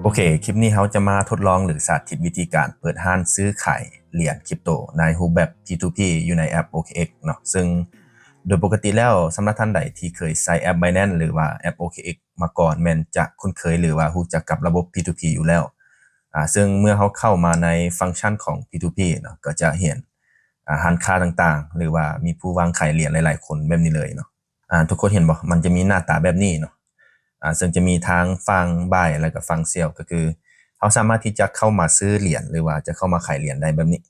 ໂອເຄ ຄລິບນີ້ເຮົາຈະມາທົດລອງ ຫຼື ສາທິດວິທີການເປີດຮ້ານຊື້ຂາຍຫຼຽນຄຣິບໂຕໃນຮູບແບບ P two P ຢູ່ໃນແອັບ ໂອເຄເອັກສ໌ ເນາະ. ເຊິ່ງໂດຍປົກກະຕິແລ້ວ ສຳລັບທ່ານໃດທີ່ເຄີຍໃຊ້ແອັບ Binance ຫຼືວ່າແອັບ ໂອເຄເອັກສ໌ ມາກ່ອນ ແມ່ນຈະຄຸ້ນເຄີຍ ຫຼືວ່າຮູ້ຈັກກັບລະບົບ P two P ຢູ່ແລ້ວ. ອາ ເຊິ່ງເມື່ອເຮົາເຂົ້າມາໃນຟັງຊັນຂອງ P two P ເນາະ ກໍຈະເຫັນ ອາ ຮ້ານຄ້າຕ່າງໆ ຫຼືວ່າມີຜູ້ວາງຂາຍຫຼຽນຫຼາຍໆຄົນແບບນີ້ເລີຍເນາະ. ອາ ທຸກຄົນເຫັນບໍ່? ມັນຈະມີໜ້າຕາແບບນີ້ເນາະ. ອາ ເຊິ່ງຈະມີທັງຝັ່ງ buy ແລ້ວກໍຝັ່ງ sell ກໍຄືເຮົາສາມາດທີ່ຈະເຂົ້າມາຊື້ຫຼຽນ ຫຼືວ່າຈະເຂົ້າມາຂາຍຫຼຽນໄດ້ແບບນີ້.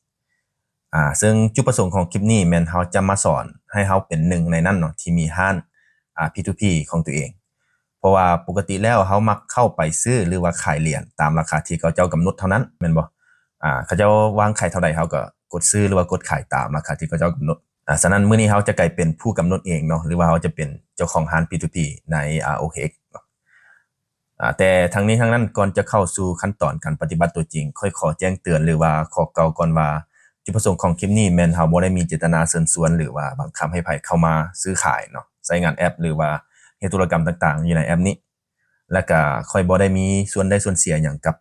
ອາ ເຊິ່ງຈຸດປະສົງຂອງຄລິບນີ້ແມ່ນເຮົາຈະມາສອນໃຫ້ເຮົາເປັນໜຶ່ງໃນນັ້ນເນາະ ທີ່ມີຮ້ານ ອາ P two P ຂອງຕົວເອງ. ເພາະວ່າປົກກະຕິແລ້ວເຮົາມັກເຂົ້າໄປຊື້ ຫຼືວ່າຂາຍຫຼຽນຕາມລາຄາທີ່ເຂົາເຈົ້າກຳນົດເທົ່ານັ້ນ ແມ່ນບໍ່? ອາ ເຂົາເຈົ້າວາງຂາຍເທົ່າໃດ ເຮົາກໍກົດຊື້ ຫຼືວ່າກົດຂາຍຕາມລາຄາທີ່ເຂົາເຈົ້າກຳນົດ. ອາ ສະນັ້ນມື້ນີ້ເຮົາຈະກາຍເປັນຜູ້ກຳນົດເອງເນາະ ຫຼືວ່າເຮົາຈະເປັນເຈົ້າຂອງຮ້ານ P two P ໃນ ອາ ໂອເຄເອັກສ໌ ເນາະ. ອາ ແຕ່ທັງນີ້ທັງນັ້ນ ກ່ອນຈະເຂົ້າສູ່ຂັ້ນຕອນການປະຕິບັດຕົວຈິງ ຂ້ອຍຂໍແຈ້ງເຕືອນ ຫຼືວ່າຂໍກ່າວກ່ອນວ່າ ຈຸດປະສົງຂອງຄລິບນີ້ແມ່ນເຮົາບໍ່ໄດ້ມີເຈດຕະນາເຊີນຊວນ ຫຼືວ່າບັງຄັບໃຫ້ໃຜເຂົ້າມາຊື້ຂາຍເນາະ ໃຊ້ງານແອັບ ຫຼືວ່າເຮັດທຸລະກຳຕ່າງໆຢູ່ໃນແອັບນີ້. ແລ້ວກະຂ້ອຍບໍ່ໄດ້ມີສ່ວນໄດ້ສ່ວນເສຍຫຍັງກັບ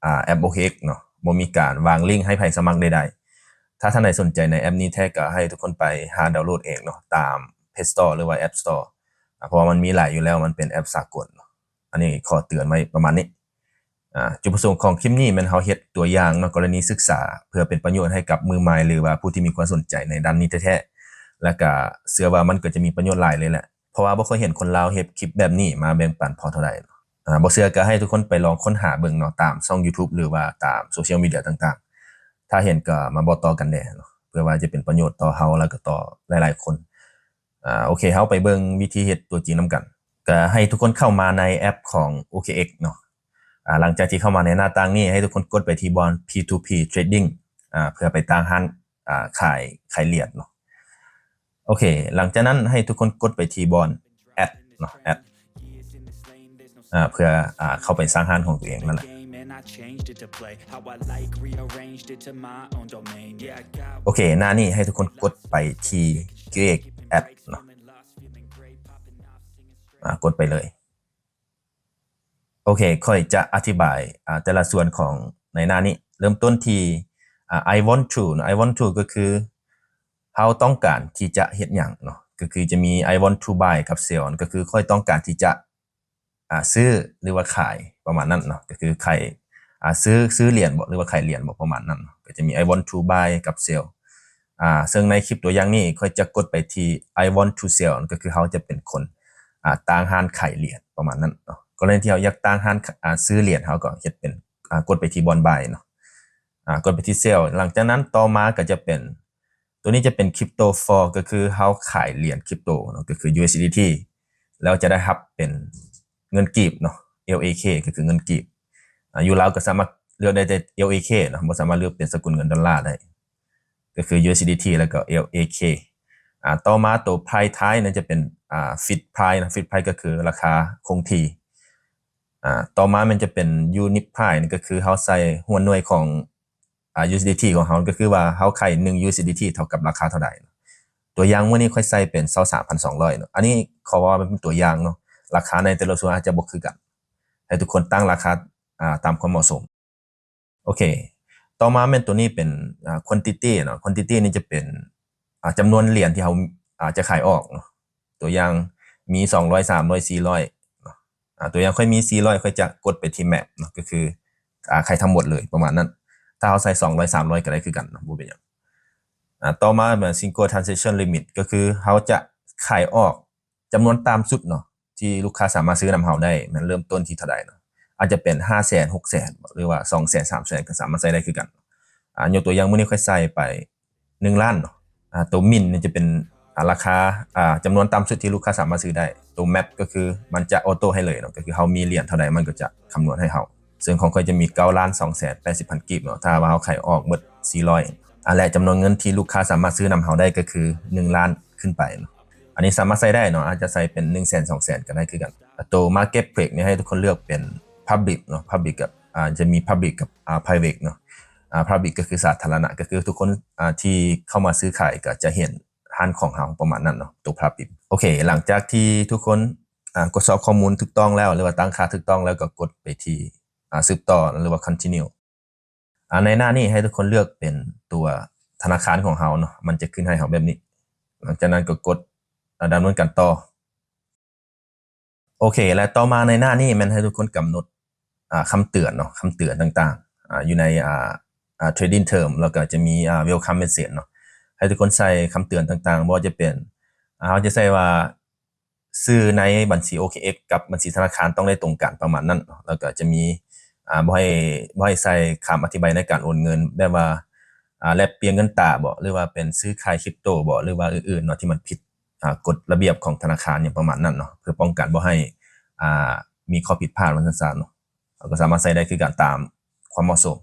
ອາ ແອັບ ໂອເຄເອັກສ໌ ເນາະ ບໍ່ມີການວາງລິ້ງໃຫ້ໃຜສະໝັກໃດໆ. ຖ້າທ່ານໃດສົນໃຈໃນແອັບນີ້ແທ້ ກໍໃຫ້ທຸກຄົນໄປຫາດາວໂຫຼດເອງເນາະ ຕາມ Play Store ຫຼືວ່າ App Store ອາ ເພາະວ່າມັນມີຫຼາຍຢູ່ແລ້ວ ມັນເປັນແອັບສາກົນເນາະ. ອັນນີ້ຂໍເຕືອນໄວ້ປະມານນີ້. ອາ ຈຸດປະສົງຂອງຄລິບນີ້ແມ່ນເຮົາເຮັດຕົວຢ່າງເນາະ ກໍລະນີສຶກສາ ເພື່ອເປັນປະໂຫຍດໃຫ້ກັບມືໃໝ່ ຫຼືວ່າຜູ້ທີ່ມີຄວາມສົນໃຈໃນດ້ານນີ້ແທ້ໆ ແລ້ວກະເຊື່ອວ່າມັນກໍຈະມີປະໂຫຍດຫຼາຍເລີຍແຫຼະ. ເພາະວ່າບໍ່ເຄີຍເຫັນຄົນລາວເຮັດຄລິບແບບນີ້ມາແບ່ງປັນພໍເທົ່າໃດ. ອາ ບໍ່ເຊື່ອກໍໃຫ້ທຸກຄົນໄປລອງຄົ້ນຫາເບິ່ງເນາະ ຕາມຊ່ອງ YouTube ຫຼືວ່າຕາມໂຊຊຽວມີເດຍຕ່າງໆ. ຖ້າເຫັນກໍມາບອກຕໍ່ກັນແດ່ເນາະ ເພື່ອວ່າຈະເປັນປະໂຫຍດຕໍ່ເຮົາ ແລ້ວກໍຕໍ່ຫຼາຍໆຄົນ. ອາ ໂອເຄ ເຮົາໄປເບິ່ງວິທີເຮັດຕົວຈິງນຳກັນ. ກໍໃຫ້ທຸກຄົນເຂົ້າມາໃນແອັບຂອງ ໂອເຄເອັກສ໌ ເນາະ. ອາ ຫຼັງຈາກທີ່ເຂົ້າມາໃນໜ້າຕ່າງນີ້ ໃຫ້ທຸກຄົນກົດໄປທີ່ບ່ອນ P two P Trading ອາ ເພື່ອໄປຕັ້ງຮ້ານ ອາ ຂາຍ ຂາຍຫຼຽນເນາະ. ໂອເຄ ຫຼັງຈາກນັ້ນໃຫ້ທຸກຄົນກົດໄປທີ່ບ່ອນ Add ເນາະ Add ອາ ເພື່ອ ອາ ເຂົ້າໄປສ້າງຮ້ານຂອງຕົວເອງນັ້ນແຫຼະ. ໂອເຄ ໜ້ານີ້ໃຫ້ທຸກຄົນກົດໄປທີ່ Create App ເນາະ. ອາ ກົດໄປເລີຍ. ໂອເຄ ຂ້ອຍຈະອະທິບາຍ ອາ ແຕ່ລະສ່ວນຂອງໃນໜ້ານີ້. ເລີ່ມຕົ້ນທີ່ ອາ I want to ເນາະ. I want to ກໍຄືເຮົາຕ້ອງການທີ່ຈະເຮັດຫຍັງເນາະ ກໍຄືຈະມີ I want to buy ກັບ sell ກໍຄືຂ້ອຍຕ້ອງການທີ່ຈະ ອາ ຊື້ ຫຼືວ່າຂາຍ ປະມານນັ້ນເນາະ. ກໍຄືຂາຍ ອາ ຊື້ ຊື້ຫຼຽນບໍ ຫຼືວ່າຂາຍຫຼຽນບໍ ປະມານນັ້ນເນາະ. ກໍຈະມີ I want to buy ກັບ sell ອາ ເຊິ່ງໃນຄລິບຕົວຢ່າງນີ້ ຂ້ອຍຈະກົດໄປທີ່ I want to sell ກໍຄືເຮົາຈະເປັນຄົນ ອາ ຕັ້ງຮ້ານຂາຍຫຼຽນປະມານນັ້ນເນາະ. ກໍລະນີທີ່ເຮົາຢາກຕັ້ງຮ້ານ ອາ ຊື້ຫຼຽນ ເຮົາກໍເຮັດເປັນ ອາ ກົດໄປທີ່ບ່ອນ buy ເນາະ ອາ ກົດໄປທີ່ sell. ຫຼັງຈາກນັ້ນຕໍ່ມາກໍຈະເປັນ ຕົວນີ້ຈະເປັນ crypto for ກໍຄືເຮົາຂາຍຫຼຽນຄຣິບໂຕເນາະ ກໍຄື USDT ແລ້ວຈະໄດ້ຮັບເປັນເງິນກີບເນາະ LAK ກໍຄືເງິນກີບ. ອາ ຢູ່ລາວກໍສາມາດເລືອກໄດ້ແຕ່ LAK ເນາະ ບໍ່ສາມາດເລືອກເປັນສະກຸນເງິນດອນລາໄດ້ ກໍຄື USDT ແລ້ວກໍ LAK. ອາ ຕໍ່ມາຕົວ price type ນັ້ນຈະເປັນ ອາ fixed price ເນາະ fixed price ກໍຄືລາຄາຄົງທີ່. ອາ ຕໍ່ມາແມ່ນຈະເປັນ unit price ນີ້ກໍຄືເຮົາໃສ່ຫົວໜ່ວຍຂອງ ອາ USDT ຂອງເຮົາ ກໍຄືວ່າເຮົາຂາຍໜຶ່ງ USDT ເທົ່າກັບລາຄາເທົ່າໃດ. ຕົວຢ່າງມື້ນີ້ຂ້ອຍໃສ່ເປັນຊາວສາມພັນສອງຮ້ອຍເນາະ. ອັນນີ້ຂໍເວົ້າວ່າມັນເປັນຕົວຢ່າງເນາະ ລາຄາໃນແຕ່ລະສ່ວນອາດຈະບໍ່ຄືກັນ ໃຫ້ທຸກຄົນຕັ້ງລາຄາ ອາ ຕາມຄວາມເໝາະສົມ. ໂອເຄ ຕໍ່ມາແມ່ນຕົວນີ້ເປັນ ອາ quantity ເນາະ quantity ນີ້ຈະເປັນ ອາ ຈຳນວນຫຼຽນທີ່ເຮົາ ອາ ຈະຂາຍອອກເນາະ. ຕົວຢ່າງມີສອງຮ້ອຍ ສາມຮ້ອຍ ສີ່ຮ້ອຍເນາະ. ອາ ຕົວຢ່າງຂ້ອຍມີສີ່ຮ້ອຍ ຂ້ອຍຈະກົດໄປທີ່ max ເນາະ ກໍຄື ອາ ຂາຍທັງໝົດເລີຍປະມານນັ້ນ. ຖ້າເຮົາໃສ່ສອງຮ້ອຍ ສາມຮ້ອຍ ກໍໄດ້ຄືກັນເນາະ ບໍ່ເປັນຫຍັງ. ອາ ຕໍ່ມາແມ່ນ single transaction limit ກໍຄືເຮົາຈະຂາຍອອກ ຈຳນວນຕ່ຳສຸດເນາະ ທີ່ລູກຄ້າສາມາດຊື້ນຳເຮົາໄດ້ ແມ່ນເລີ່ມຕົ້ນທີ່ເທົ່າໃດເນາະ? ອາດຈະເປັນຫ້າແສນ ຫົກແສນ ຫຼືວ່າສອງແສນ ສາມແສນ ກໍສາມາດໃຊ້ໄດ້ຄືກັນ. ອາ ຍົກຕົວຢ່າງ ມື້ນີ້ຂ້ອຍໃສ່ໄປໜຶ່ງລ້ານເນາະ. ອາ ຕົວ min ນີ້ຈະເປັນ ອາ ລາຄາ ອາ ຈຳນວນຕ່ຳສຸດທີ່ລູກຄ້າສາມາດຊື້ໄດ້. ຕົວ max ກໍຄືມັນຈະ auto ໃຫ້ເລີຍເນາະ ກໍຄືເຮົາມີຫຼຽນເທົ່າໃດ ມັນກໍຈະຄຳນວນໃຫ້ເຮົາ. ເຊິ່ງຂອງຂ້ອຍຈະມີເກົ້າລ້ານສອງແສນແປດສິບພັນກີບເນາະ ຖ້າວ່າເຮົາຂາຍອອກໝົດສີ່ຮ້ອຍ. ອາ ແລະ ຈຳນວນເງິນທີ່ລູກຄ້າສາມາດຊື້ນຳເຮົາໄດ້ກໍຄືໜຶ່ງລ້ານຂຶ້ນໄປເນາະ. ອັນນີ້ສາມາດໃຊ້ໄດ້ເນາະ ອາດຈະໃຊ້ເປັນໜຶ່ງແສນ ສອງແສນ ກໍໄດ້ຄືກັນ. ຕົວ marketplace ນີ້ໃຫ້ທຸກຄົນເລືອກເປັນ public ເນາະ public ກັບ ອາ ຈະມີ public ກັບ ອາ private ເນາະ. ອາ public ກໍຄືສາທາລະນະ ກໍຄືທຸກຄົນ ອາ ທີ່ເຂົ້າມາຊື້ຂາຍກໍຈະເຫັນຮ້ານຂອງເຮົາປະມານນັ້ນເນາະ ຕົວ public. ໂອເຄ ຫຼັງຈາກທີ່ທຸກຄົນ ອາ ກວດສອບຂໍ້ມູນຖືກຕ້ອງແລ້ວ ຫຼືວ່າຕັ້ງຄ່າຖືກຕ້ອງແລ້ວ ກໍກົດໄປທີ່ ອ່າ ສືບຕໍ່ ຫຼືວ່າ continue. ອ່າ ໃນໜ້ານີ້ໃຫ້ທຸກຄົນເລືອກເປັນຕົວທະນາຄານຂອງເຮົາເນາະ, ມັນຈະຂຶ້ນໃຫ້ເຮົາແບບນີ້. ຫຼັງຈາກນັ້ນກໍກົດ ອ່າ ດຳເນີນການຕໍ່. ໂອເຄ ແລະ ຕໍ່ມາໃນໜ້ານີ້ແມ່ນໃຫ້ທຸກຄົນກຳນົດ ອ່າ ຄຳເຕືອນເນາະ, ຄຳເຕືອນຕ່າງໆ ອ່າ ຢູ່ໃນ ອ່າ ອ່າ trading term ແລ້ວກໍຈະມີ ອ່າ welcome message ເນາະ. ໃຫ້ທຸກຄົນໃສ່ຄຳເຕືອນຕ່າງໆ ບໍ່ວ່າຈະເປັນ ອ່າ ເຮົາຈະໃສ່ວ່າ ຊື່ໃນບັນຊີ ໂອເຄເອັກ ກັບບັນຊີທະນາຄານຕ້ອງໄດ້ຕົງກັນປະມານນັ້ນເນາະ. ແລ້ວກໍຈະມີ ອ່າ ບໍ່ໃຫ້ ບໍ່ໃຫ້ໃສ່ຄຳອະທິບາຍໃນການໂອນເງິນ ແບບວ່າ ອ່າ ແລກປ່ຽນເງິນຕາບໍ ຫຼືວ່າເປັນຊື້ຂາຍຄຣິບໂຕບໍ ຫຼືວ່າອື່ນໆເນາະ ທີ່ມັນຜິດ ອ່າ ກົດລະບຽບຂອງທະນາຄານ ຫຍັງປະມານນັ້ນເນາະ ເພື່ອປ້ອງກັນບໍ່ໃຫ້ ອ່າ ມີຂໍ້ຜິດພາດວ່າຊັ້ນຊະເນາະ. ເຮົາກໍສາມາດໃສ່ໄດ້ຄືກັນຕາມຄວາມເໝາະສົມ.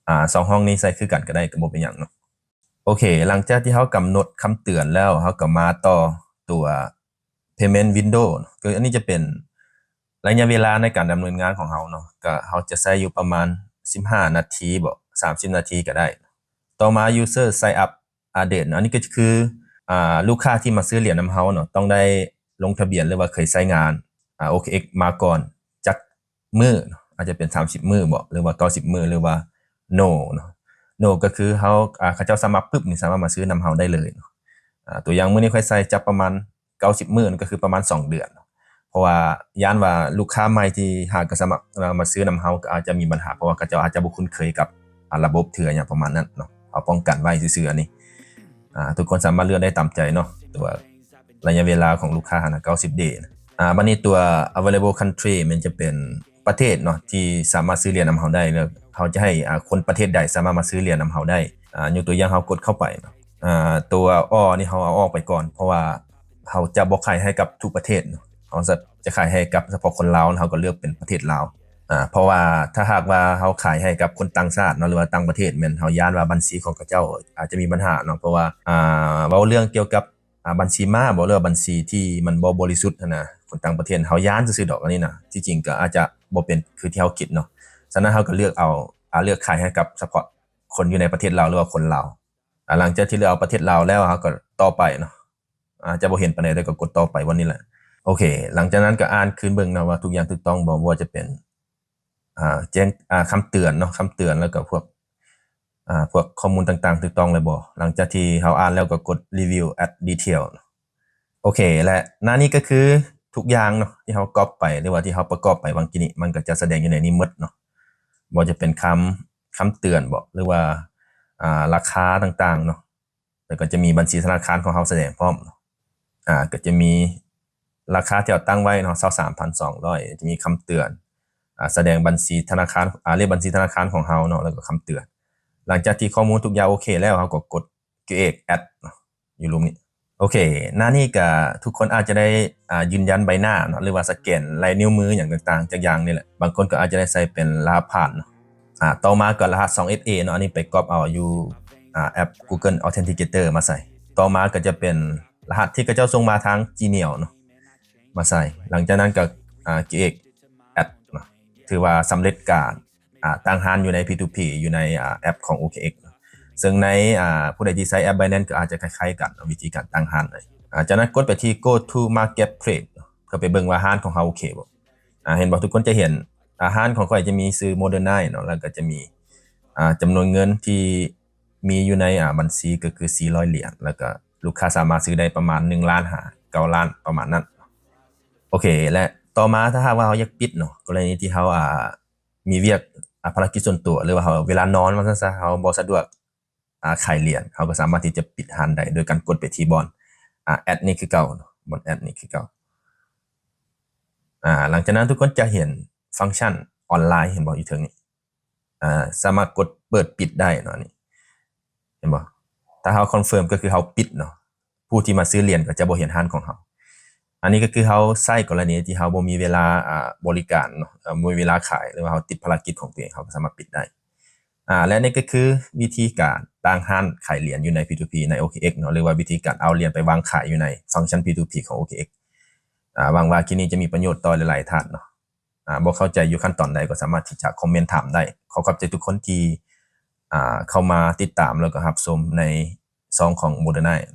ອ່າ ສອງຫ້ອງນີ້ໃສ່ຄືກັນກໍໄດ້ ກໍບໍ່ເປັນຫຍັງເນາະ. ໂອເຄ ຫຼັງຈາກທີ່ເຮົາກຳນົດຄຳເຕືອນແລ້ວ ເຮົາກໍມາຕໍ່ຕົວ payment window ເນາະ. ຄືອັນນີ້ຈະເປັນໄລຍະເວລາໃນການດຳເນີນງານຂອງເຮົາເນາະ, ກໍເຮົາຈະໃຊ້ຢູ່ປະມານສິບຫ້ານາທີບໍ ສາມສິບນາທີກໍໄດ້. ຕໍ່ມາ user sign up ອາ date ເນາະ, ອັນນີ້ກໍຄື ອ່າ ລູກຄ້າທີ່ມາຊື້ຫຼຽນນຳເຮົາເນາະ ຕ້ອງໄດ້ລົງທະບຽນ ຫຼືວ່າເຄີຍໃຊ້ງານ ອ່າ ໂອເຄເອັກ ມາກ່ອນຈັກມື້ເນາະ, ອາດຈະເປັນສາມສິບມື້ບໍ ຫຼືວ່າເກົ້າສິບມື້ ຫຼືວ່າ no ເນາະ. no ກໍຄືເຮົາ ອ່າ ເຂົາເຈົ້າສະໝັກປຶບນີ້ ສາມາດມາຊື້ນຳເຮົາໄດ້ເລີຍເນາະ. ອ່າ ຕົວຢ່າງມື້ນີ້ຂ້ອຍໃຊ້ຈັກປະມານເກົ້າສິບມື້ ກໍຄືປະມານສອງເດືອນເນາະ, ເພາະວ່າຢ້ານວ່າລູກຄ້າໃໝ່ທີ່ຫາກະສະໝັກ ເອີ່ ມາຊື້ນຳເຮົາກໍອາດຈະມີບັນຫາ ເພາະວ່າເຂົາເຈົ້າອາດຈະບໍ່ຄຸ້ນເຄີຍກັບ ອ່າ ລະບົບເທື່ອ ຫຍັງປະມານນັ້ນເນາະ. ເຮົາປ້ອງກັນໄວ້ຊື່ໆ ອັນນີ້ ອ່າ ທຸກຄົນສາມາດເລືອກໄດ້ຕາມໃຈເນາະ ຕົວໄລຍະເວລາຂອງລູກຄ້າຫັ້ນນະ ເກົ້າສິບ day ນະ. ອ່າ ບັດນີ້ຕົວ available country ແມ່ນຈະເປັນປະເທດເນາະ ທີ່ສາມາດຊື້ຫຼຽນນຳເຮົາໄດ້ ແລ້ວເຮົາຈະໃຫ້ ອ່າ ຄົນປະເທດໃດສາມາດມາຊື້ຫຼຽນນຳເຮົາໄດ້. ອ່າ ຍົກຕົວຢ່າງເຮົາກົດເຂົ້າໄປເນາະ ອ່າ ຕົວ all ນີ້ເຮົາເອົາອອກໄປກ່ອນ ເພາະວ່າເຮົາຈະບໍ່ຂາຍໃຫ້ກັບທຸກປະເທດເນາະ, ເຮົາຈະ ຈະຂາຍໃຫ້ກັບສະເພາະຄົນລາວ, ເຮົາກໍເລືອກເປັນປະເທດລາວ. ອ່າ ເພາະວ່າຖ້າຫາກວ່າເຮົາຂາຍໃຫ້ກັບຄົນຕ່າງຊາດເນາະ ຫຼືວ່າຕ່າງປະເທດ ແມ່ນເຮົາຢ້ານວ່າບັນຊີຂອງເຂົາເຈົ້າອາດຈະມີບັນຫາເນາະ, ເພາະວ່າ ອ່າ ເວົ້າເລື່ອງກ່ຽວກັບ ອ່າ ບັນຊີມ້າບໍ ຫຼືວ່າບັນຊີທີ່ມັນບໍ່ບໍລິສຸດຫັ້ນນະ, ຄົນຕ່າງປະເທດ ເຮົາຢ້ານຊື່ໆດອກ ອັນນີ້ນະ. ທີ່ຈິງກໍອາດຈະບໍ່ເປັນຄືທີ່ເຮົາຄິດເນາະ, ສະນັ້ນເຮົາກໍເລືອກເອົາ ອ່າ ເລືອກຂາຍໃຫ້ກັບສະເພາະຄົນຢູ່ໃນປະເທດລາວ ຫຼືວ່າຄົນລາວ. ອ່າ ຫຼັງຈາກທີ່ເລືອກເອົາປະເທດລາວແລ້ວ ເຮົາກໍຕໍ່ໄປເນາະ, ອາດຈະບໍ່ເຫັນປານໃດ ແຕ່ກໍກົດຕໍ່ໄປບ່ອນນີ້ແຫຼະ. ໂອເຄ ຫຼັງຈາກນັ້ນກໍອ່ານຄືນເບິ່ງເນາະວ່າທຸກຢ່າງຖືກຕ້ອງບໍ່, ບໍ່ວ່າຈະເປັນ ອ່າ ແຈ້ງ ອ່າ ຄຳເຕືອນເນາະ, ຄຳເຕືອນ ແລ້ວກໍພວກ ອ່າ ພວກຂໍ້ມູນຕ່າງໆຖືກຕ້ອງແລ້ວບໍ່. ຫຼັງຈາກທີ່ເຮົາອ່ານແລ້ວກໍກົດ review at detail ເນາະ. ໂອເຄ ແລະ ໜ້ານີ້ກໍຄືທຸກຢ່າງເນາະ ທີ່ເຮົາກັອບໄປ ຫຼືວ່າທີ່ເຮົາປະກອບໄປຫວ່າງກີ້ນີ້ ມັນກໍຈະສະແດງຢູ່ໃນນີ້ໝົດເນາະ, ບໍ່ວ່າຈະເປັນຄຳ ຄຳເຕືອນບໍ ຫຼືວ່າ ອ່າ ລາຄາຕ່າງໆເນາະ. ແລ້ວກໍຈະມີບັນຊີທະນາຄານຂອງເຮົາສະແດງພ້ອມ. ອ່າ ກໍຈະມີລາຄາທີ່ເຮົາຕັ້ງໄວ້ເນາະ ຊາວສາມພັນສອງຮ້ອຍ, ຈະມີຄຳເຕືອນ ອ່າ ສະແດງບັນຊີທະນາຄານ ອ່າ ເລກບັນຊີທະນາຄານຂອງເຮົາເນາະ ແລ້ວກໍຄຳເຕືອນ. ຫຼັງຈາກທີ່ຂໍ້ມູນທຸກຢ່າງໂອເຄແລ້ວ ເຮົາກໍກົດ create ad ເນາະ ຢູ່ລຸ່ມນີ້. ໂອເຄ ໜ້ານີ້ກໍທຸກຄົນອາດຈະໄດ້ ອ່າ ຢືນຢັນໃບໜ້າເນາະ ຫຼືວ່າສະແກນລາຍນິ້ວມືຫຍັງຕ່າງໆຈັກຢ່າງນີ້ແຫຼະ. ບາງຄົນກໍອາດຈະໄດ້ໃສ່ເປັນລະຫັດຜ່ານເນາະ. ອ່າ ຕໍ່ມາກໍລະຫັດສອງເອັຟເອເນາະ, ອັນນີ້ໄປກັອບເອົາຢູ່ ອ່າ ແອັບ Google Authenticator ມາໃສ່. ຕໍ່ມາກໍຈະເປັນລະຫັດທີ່ເຂົາເຈົ້າສົ່ງມາທາງ Gmail ເນາະ ມາໃສ່. ຫຼັງຈາກນັ້ນກໍ ອ່າ create ad ເນາະ, ຖືວ່າສຳເລັດການ ອ່າ ຕັ້ງຮ້ານຢູ່ໃນ P two P ຢູ່ໃນ ອ່າ ແອັບຂອງ ໂອເຄເອັກ ເນາະ. ເຊິ່ງໃນ ອ່າ ຜູ້ໃດທີ່ໃຊ້ແອັບ Binance ກໍອາດຈະຄ້າຍໆກັນເນາະ ວິທີການຕັ້ງຮ້ານ. ອ່າ ຈາກນັ້ນກົດໄປທີ່ Go to Marketplace ເນາະ ເພື່ອໄປເບິ່ງວ່າຮ້ານຂອງເຮົາໂອເຄບໍ່. ອ່າ ເຫັນບໍ່ ທຸກຄົນຈະເຫັນ ອ່າ ຮ້ານຂອງຂ້ອຍຈະມີຊື່ Modernite ເນາະ ແລ້ວກໍຈະມີ ອ່າ ຈຳນວນເງິນທີ່ມີຢູ່ໃນ ອ່າ ບັນຊີກໍຄືສີ່ຮ້ອຍຫຼຽນ ແລ້ວກໍລູກຄ້າສາມາດຊື້ໄດ້ປະມານໜຶ່ງລ້ານຫາເກົ້າລ້ານປະມານນັ້ນ. ໂອເຄ ແລະ ຕໍ່ມາຖ້າຫາກວ່າເຮົາຢາກປິດເນາະ ກໍລະນີທີ່ເຮົາ ອ່າ ມີວຽກ ອ່າ ພາລະກິດສ່ວນຕົວ ຫຼືວ່າເຮົາເວລານອນວ່າຊັ້ນຊະ ເຮົາບໍ່ສະດວກ ອ່າ ຂາຍຫຼຽນ ເຮົາກໍສາມາດທີ່ຈະປິດຮ້ານໄດ້ ໂດຍການກົດໄປທີ່ບ່ອນ ອ່າ add ນີ້ຄືເກົ່າເນາະ, ບ່ອນ add ນີ້ຄືເກົ່າ. ອ່າ ຫຼັງຈາກນັ້ນທຸກຄົນຈະເຫັນຟັງຊັນອອນລາຍ ເຫັນບໍ່ ຢູ່ເທິງນີ້ ອ່າ ສາມາດກົດເປີດປິດໄດ້ເນາະ ນີ້ ເຫັນບໍ່. ຖ້າເຮົາ confirm ກໍຄືເຮົາປິດເນາະ, ຜູ້ທີ່ມາຊື້ຫຼຽນກໍຈະບໍ່ເຫັນຮ້ານຂອງເຮົາ. ອັນນີ້ກໍຄືເຮົາໃຊ້ກໍລະນີທີ່ເຮົາບໍ່ມີເວລາ ອ່າ ບໍລິການເນາະ, ເອີ່ ບໍ່ມີເວລາຂາຍ ຫຼືວ່າເຮົາຕິດພາລະກິດຂອງຕົວເອງ ເຮົາກໍສາມາດປິດໄດ້. ອ່າ ແລະ ນີ້ກໍຄືວິທີການຕັ້ງຮ້ານຂາຍຫຼຽນຢູ່ໃນ P two P ໃນ ໂອເຄເອັກ ເນາະ ຫຼືວ່າວິທີການເອົາຫຼຽນໄປວາງຂາຍຢູ່ໃນຟັງຊັນ P two P ຂອງ ໂອເຄເອັກ. ອ່າ ຫວັງວ່າຄລິບນີ້ຈະມີປະໂຫຍດຕໍ່ຫຼາຍໆທ່ານເນາະ. ອ່າ ບໍ່ເຂົ້າໃຈຢູ່ຂັ້ນຕອນໃດກໍສາມາດທີ່ຈະຄອມເມັນຖາມໄດ້. ຂໍຂອບໃຈທຸກຄົນທີ່ ອ່າ ເຂົ້າມາຕິດຕາມ ແລ້ວກໍຮັບຊົມໃນຊ່ອງຂອງ Modernite.